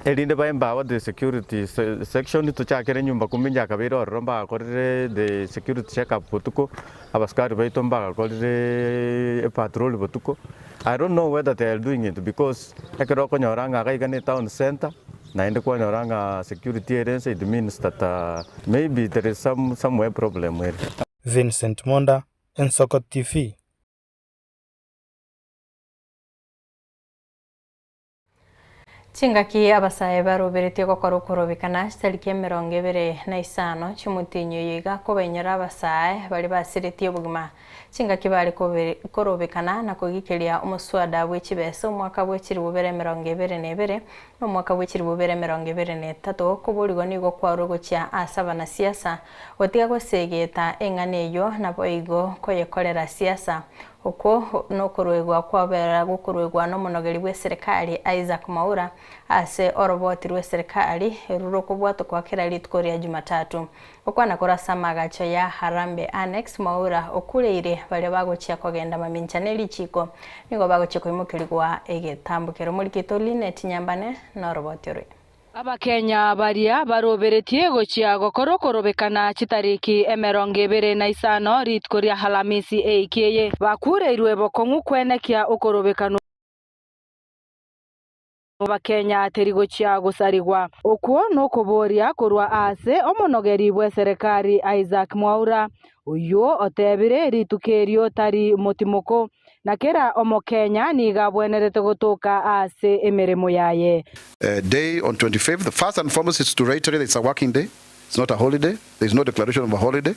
erinde ba empower the security section tochakere nyumba kumi inche akabeire ororo mbagakorire the security check up botuko, abasikari baito mbagakorire epatrol botuko, I don't know whether they are doing it because ekero okonyora ng'a iga iga ne etown centre, naende kwanyora ng'a security ere inse it means that maybe there is some somewhere problem ere. Vincent Monda, Ensoko TV. Chingaki abasae baroberetie gokora okorobekana chitariki 25 chi'omotienyi oyo iga kobainyora abasae baria basiretie obogima. Chingaki bare korobekana na kogikeria omoswada bwe chibesa omwaka bwe chilifu bibere 22 na omwaka bwe chilifu bibere 23 koborigwa nigo kwarwe gochia ase abanasiasa gotiga gosegeta eng'ana eyio naboigo koyekorera siasa. Okwo nokoruegwa kwabera gokoruegwa nomonogeri bw'eserekari Isaac Mwaura ase oroboti rw'eserekari rorokobwatwa kwa kera rituko ria Jumatatu. Gokwana korwa ase amaagacho ya Harambee Annex, Mwaura okureire baria bagochia kogenda mamincha ne richiiko nigo bagochia koimokerigwa egetambokero. Morikito Linet Nyambane noroboti orwe. Abakenya baria baroberetie gochia gokora okorobekana chitariki 25 rituko ria Halamisi eiki eye, bakureirwe bokong'u kwenekia okorobekanwa Abakenya teri gochia gosarigwa. Okwo nokoboria korwa aase omonogeri bw'eserekari Isaac Mwaura, oyio otebire rituko erio tari motimoko, na kera Omokenya nigo abwenerete gotoka ase emeremo yaye. Day on 25th. First and foremost it's to reiterate that it's a working day, it's not a holiday, there is no declaration of a holiday.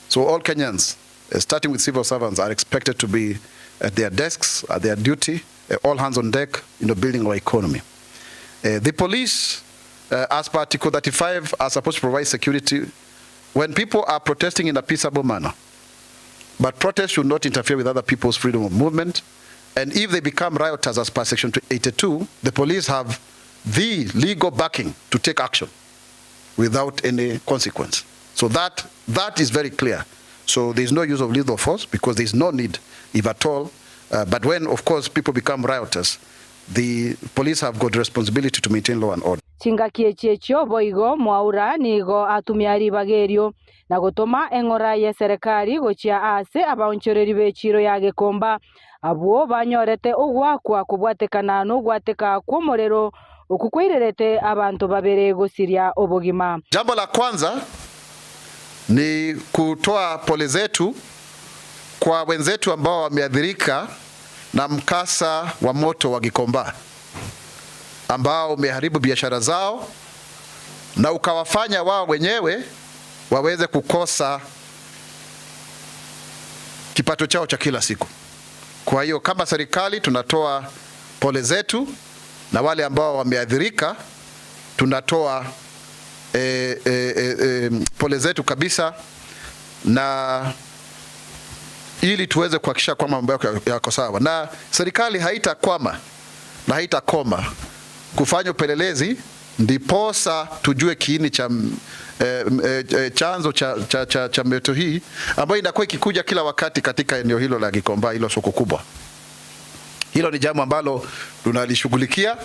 So all Kenyans, starting with civil servants, are expected to be at their desks, at their duty, all hands on deck, you know, building our economy. The police, as per Article 35, are supposed to provide security when people are protesting in a peaceable manner. But protests should not interfere with other people's freedom of movement. And if they become rioters as per Section 82, the police have the legal backing to take action without any consequence. So that, that is very clear. So there is no use of lethal force because there is no need, if at all. Uh, but when, of course, people become rioters, the police have got responsibility to maintain law and order. Chingaki echi echio boigo Mwaura nigo atumia ribaga erio, na gotoma eng'ora y'eserekari gochia aase abaonchoreri b'echiiro ya Gekomba, abwo banyorete ogoakwa kobwatekana nogwateka kw'omorero okwo kwairerete abanto babere gosiria obogima. Jambo la kwanza ni kutoa pole zetu kwa wenzetu ambao wameathirika na mkasa wa moto wa Gikomba ambao umeharibu biashara zao na ukawafanya wao wenyewe waweze kukosa kipato chao cha kila siku. Kwa hiyo kama serikali tunatoa pole zetu, na wale ambao wameathirika tunatoa e, e, e, e, pole zetu kabisa, na ili tuweze kuhakikisha kwamba mambo yako yako sawa, na serikali haitakwama na haitakoma kufanya upelelezi ndiposa tujue kiini cha e, e, chanzo cha, cha, cha, cha mioto hii ambayo inakuwa ikikuja kila wakati katika eneo hilo la Gikomba, hilo soko kubwa. Hilo ni jambo ambalo tunalishughulikia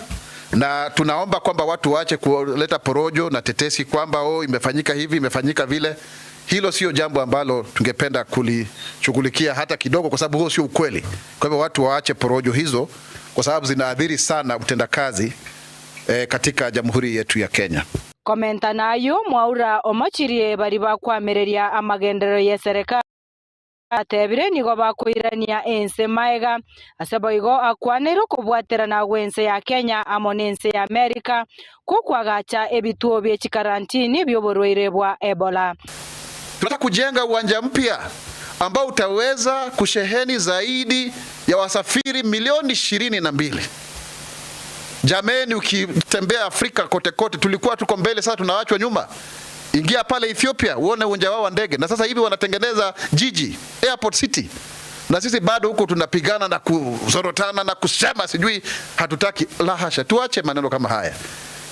na tunaomba kwamba watu waache kuleta porojo na tetesi kwamba oh, imefanyika hivi imefanyika vile. Hilo sio jambo ambalo tungependa kulishughulikia hata kidogo, kwa sababu huo sio ukweli. Kwa hivyo watu waache porojo hizo, kwa sababu zinaathiri sana utendakazi eh, katika jamhuri yetu ya Kenya. Komenta nayo Mwaura omochirie bari bakwamereria amagenderero y'eserekari. Atebire nigo bakoirania ense maega. Ase boigo akwaneire okobwaterana gw'ense ya Kenya amo n'ense ya Amerika gw'okoagacha ebituo bie chikarantini bi'oborwaire bwa Ebola. Tunataka kujenga uwanja mpya ambao utaweza kusheheni zaidi ya wasafiri milioni 22. Jameni, ukitembea Afrika kote kote tulikuwa tuko mbele, sasa tunawachwa nyuma. Ingia pale Ethiopia uone uwanja wao wa ndege, na sasa hivi wanatengeneza jiji airport city, na sisi bado huko tunapigana na kuzorotana na kusema sijui hatutaki. La hasha, tuache maneno kama haya.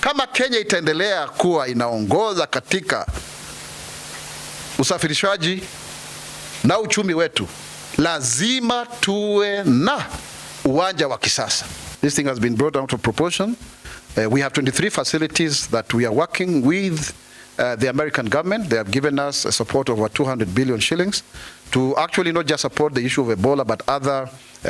Kama Kenya itaendelea kuwa inaongoza katika usafirishaji na uchumi wetu, lazima tuwe na uwanja wa kisasa. This thing has been brought out of proportion. We have 23 facilities that we are working with the American government. They have given us a support of over 200 billion shillings to actually not just support the issue of Ebola but other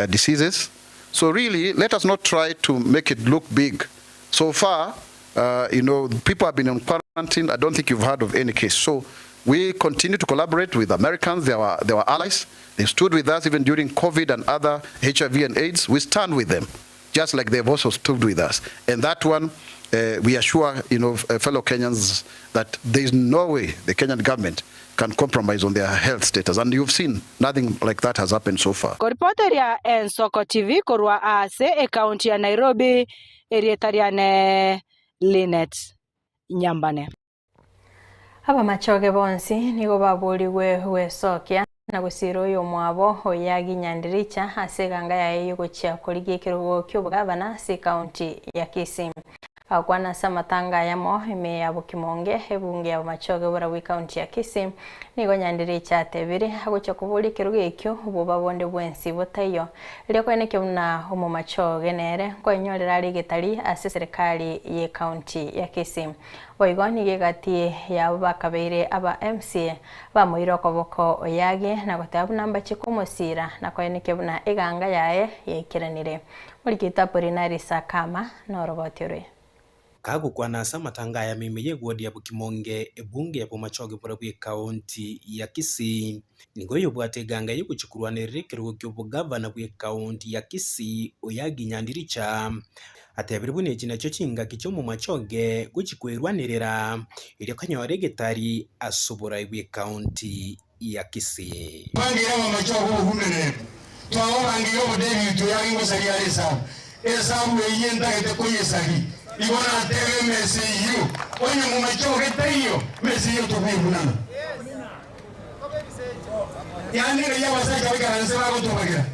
diseases. So really, let us not try to make it look big. So far, people have been on quarantine. I don't think you've heard of any case. So we continue to collaborate with Americans. They were allies. They stood with us even during COVID and other HIV and AIDS. We stand with them, just like they've also stood with us. And that one, we assure, fellow Kenyans that there is no way the Kenyan government can compromise on their health status. And you've seen nothing like that has happened so far. Koripoteria Ensoko TV korwa ase ekaunti ya Nairobi, erieta riane Linet Nyambane. Abamachoge bonsi nigo baborigwe gwesokia na gosira oyo omwabo Oyagi Nyandiricha ase eganga yaye yogochia korigia ekerogo kia obogabana ase ekaunti ya Kisii. Agakwana ase amatanga ayamo ime ya Bokimonge ebunge ya Bomachoge borabwo ekaunti ya Kisii nigo Nyandiricha atebire agochia koboria ekerogo ekio oboba bonde bwensi botaiyo erio koeneke buna omomachoge nere nkoenyorera are egetari ase serikali ya ekaunti ya Kisii. Boigo nigo egati yabo bakabeire aba MCA bamoire okoboko Oyagi na goteba buna mbache komosira na koeneke buna eganga yaye yaikeranire. Morikito Apolinari Sakama noroboti orwe. Kagokwana ase amatanga aya mime y'eward ya Bokimonge, ebunge ya Bomachoge borabwo ekaunti ya Kisii, nigo oyobwate eganga y'ogochia korwanerera ekerogo ki'obogavana bw'ekaunti ya Kisii Oyagi Nyandiricha, atebire buna echi nachio chingaki chi'omomachoge gochia kwerwanerera erio konyora egetari ase oborai bw'ekaunti ya Kisii. Twangeire abamachoge obogumereri, twababangeire obodebi oyagi ngosaria are esabu. Esabu eyio ntagete koyesaria, igo natebe emesa eyio, onye momachoge taiyo, mesa eyio tokoyebunana. Yaani ng'ai abasacha baikaranse bagotobagera,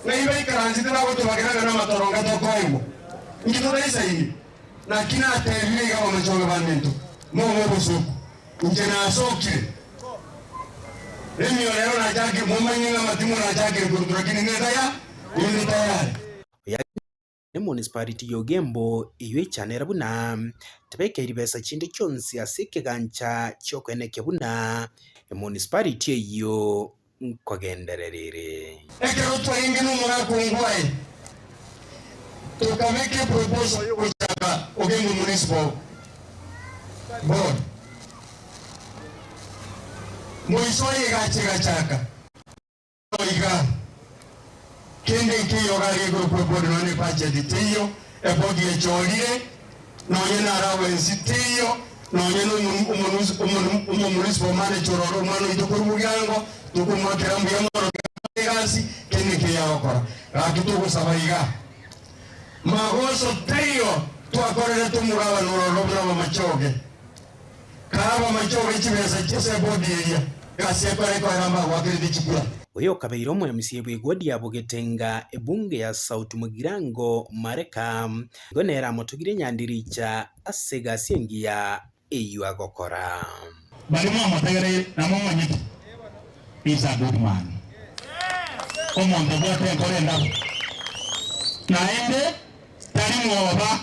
ng'ai baikaransete bagotobagera ng'a namatoronga tokoigwa. Inki totaisaini? Naki natebire iga abamachoge baminto, mobe obosoku, inche nasokire. Emiorero nachakire, momanye ng'a amatimo nachakire korutwa, lakini ninde inde tayari. Ne municipality ya Ogembo eyio echanera buna tebekeiri besa chinde chionsi ase ekegancha chi'okoenekia buna emunicipality eyio nkogenderera ere. Ekero twarenge nomogaka ongwae, tokabeka eproposal yogochaka Ogembo Municipal Board. Moiso oye egacha egachaka. Iga, kende nkeiyo gari ekorokwa ebodi nonya ne ebudget teiyo, ebodi echorire, nonya na allowance teiyo, nonya na omo municipal manager ororo omwana oito korwa Bogiango, tokomoakera mbuya mono egasi, kende nkeiyo agokora. Gaki togosaba iga, magoso teiyo twakorerete omogabane ororo buna abamachoge. Kaa abamachoge chibesa chiase ebodi eria, egasi ekore ekoera mbagoakerete chikura. Oyo okabeire omoemisia bw'egwadi ya Bogetenga, ebunge ya South Mugirango Mareka, nigo nere amotogire Nyandiricha ase egasi engiya eyio agokora. Baria mwamotegereire na momanyete, he is a good man, omonto obwate enkoro endabu, naende tari mwoba,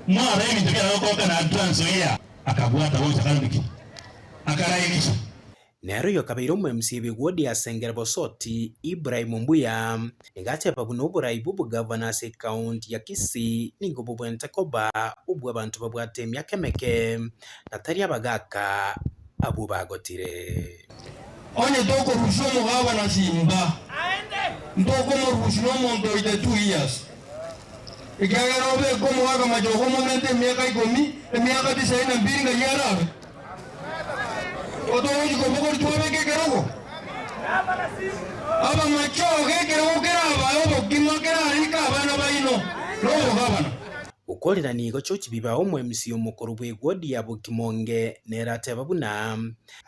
mwarora ebinto biare gokoka na Trans Nzoia akabwata gocha akarora ki? Akarainisha. Nere oyokabeire omo-MC bw'ewodi ya Sengera Bosoti, Ibrahim Mbuya, nigo ateba buna oborai bw'obogavana ase ekaunti ya Kisii nigo bobwenerete koba obw'abanto babwate emiaka emeke na tari abagaaka abwo bagotire. Onye tokorusia omogabana simba, ntokomorusia na omonto oite 2 years. Ekiagera obeke omogaka machogu omomente emiaka 10, emiaka 92 ng'ai arabe. Otogochi kobogori twabeka ekerogo. Abamachoge ekerogo kerabae obokima kerarike abana baino nobogabana. Gokorera nigo George Bibao omo-MC omokoro bwa ewodi ya Bokimonge nere ateba buna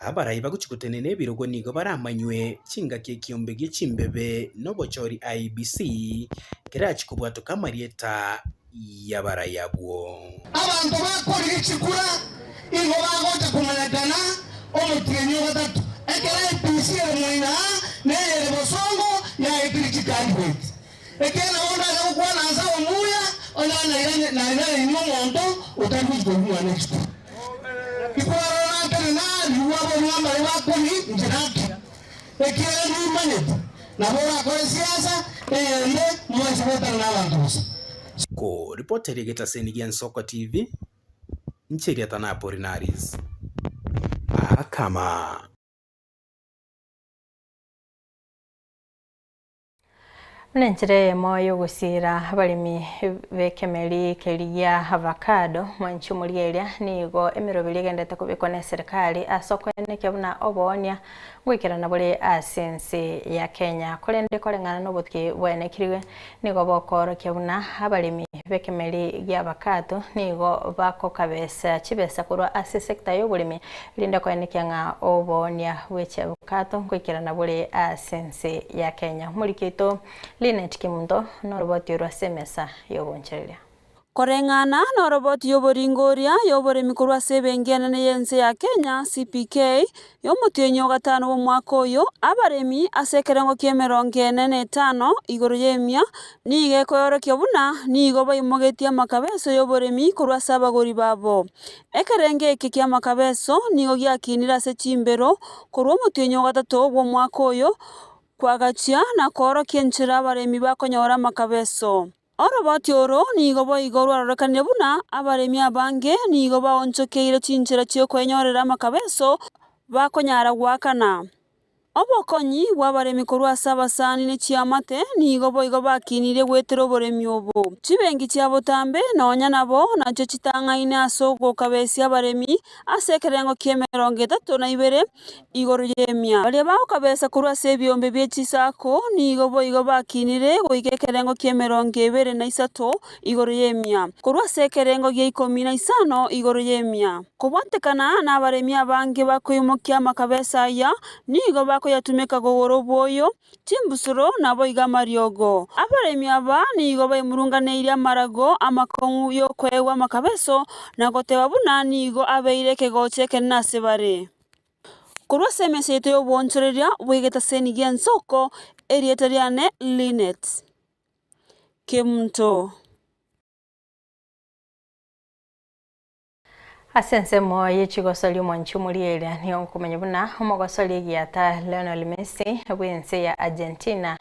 abarai bagochi gotenena ebirogo nigo baramanywe chingaki ekiombe gie chimbebe na obochori IEBC kerachi kobwatoka amarieta y'abarai abwo. Abanto bakorigia chikura igo bagocha komanyekana omotienyi ogatatu ekero IEBC ere moina neyere bosongo yaetire chicandidate. Ekero nabo ndacha gokwana ase omuya onye nairaine omonto otari gochia korwa mwana esukuru. Ikwarora natere nariwa abonywa amare bakori inche nakira. Ekiagera nimanyete nabo orakore siasa eyende mwanche gwetana na abanto bosa. Ko ripoteri getaseni gia Nsoko TV, Ncheria Tanapolinaris. Akama. Buna enchera eyemo yogosira abaremi bekemeri keria avocado mwanchi omorieria nigo emeroberi egendete kobekwa na eserikali ase okoenekia buna oboonia goikerana bore ase ense ya Kenya. Korende koreng'ana na obotuki bwaenekiriwe nigo bokorokia buna abaremi bekemeri gia avocado nigo bakokabesa chibesa korwa ase sector ya oboremi rinde koenekia ng'a oboonia bwechi avocado goikerana bore ase ense ya Kenya. Omorikito Linet Kimundo noroboti rwa semesa yobonchereria. Koreng'ana na oroboti y'oboringoria y'oboremi korwa ase ebenki enene y'ense ya Kenya CPK y'omotienyi ogatano bw'omwaka oyo abaremi ase ekerengo kia 45 igoro y'emia nigo ekoorokia buna nigo baimogetie amakabeso y'oboremi korwa ase abagori babo. Ekerengo eke kia amakabeso nigo giakinire ase chimbero korwa omotienyi ogatato bw'omwaka oyo kwagachia na koorokia enchera abaremi bakonyora amakabeso. Oroboti oro nigo boigo rwarorekanire buna abaremi abange nigo baonchokeire chinchera chiokwenyorera amakabeso bakonyara goakana. Obokonyi bwa abaremi korwa ase abasani ne chiamate nigo boigo bakinire goetera oboremi obo. Chibenki chia botambe nonya nabo nachio chitang'aine ase ogokabesia abaremi ase ekerengo kia 32 igoro y'emia. Baria bagokabesa korwa ase ebiombe bie chisako nigo boigo bakinire goika ekerengo kia 23 igoro y'emia. Korwa ase ekerengo gia 15 igoro y'emia. Kobwatekana na abaremi abange bakoimokia amakabesa aya nigo bakoyatumeka kogora oboyo, chimbusuro nabo iga amariogo. Abaremi aba nigo baimurunganeirie amarago amakong'u yokoegwa amakabeso na goteba buna nigo abeire ekegocha ekenene ase bare. Korwa ase emesa yaito y'obonchoreria bwegetaseni gia ensoko erieta riane Linet Kemunto. Ase ensemo y'echigosoria omwanchi omorieria nigo nkomanya buna omogosori egiata Lionel Messi bw'ense ya Argentina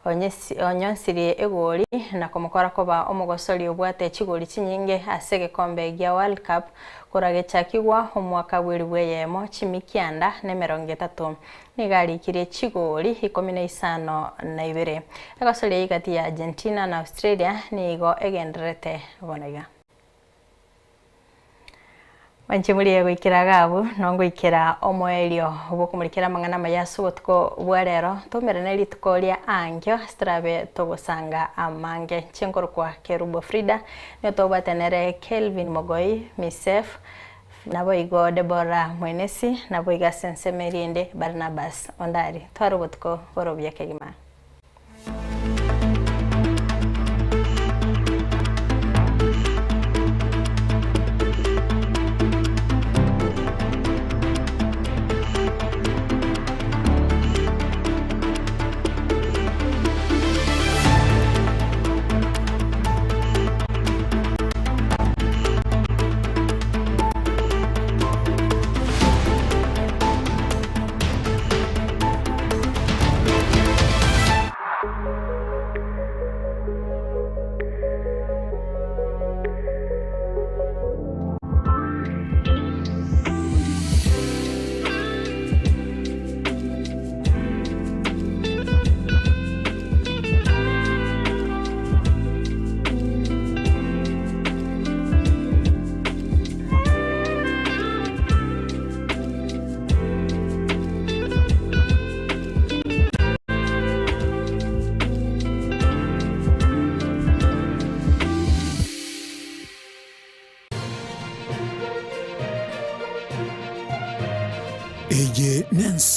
onyonsirie egori na komokora koba omogosori obwate chigori chinyinge ase egekombe gia World Cup koragechakigwa omwaka bweri bweyemo chimikianda na 30 nigo arikirie chigori 52. Egosoria igati ya Argentina na Australia nigo egendererete bono iga. Manchi goikera gabu nongoikera omoerio bokumurikira amang'ana amaya ase obotuko bwa rero tomerane rituko ria angio sitarabe togosanga amange chinkorokwa Kerubo Frida niyo tobwatenere Kelvin Mogoi Misef nabo igo Deborah Mwenesi nabo iga Sense Barnabas Ondari twara obotuko borobia kegima.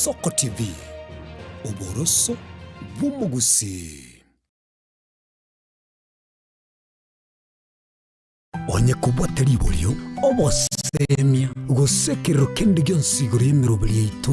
Soko TV, oboroso bw'omogusii. Onye kobwate riborio, obosemia, gose ekerero kende gionsi igoro y'emeroberi yaito.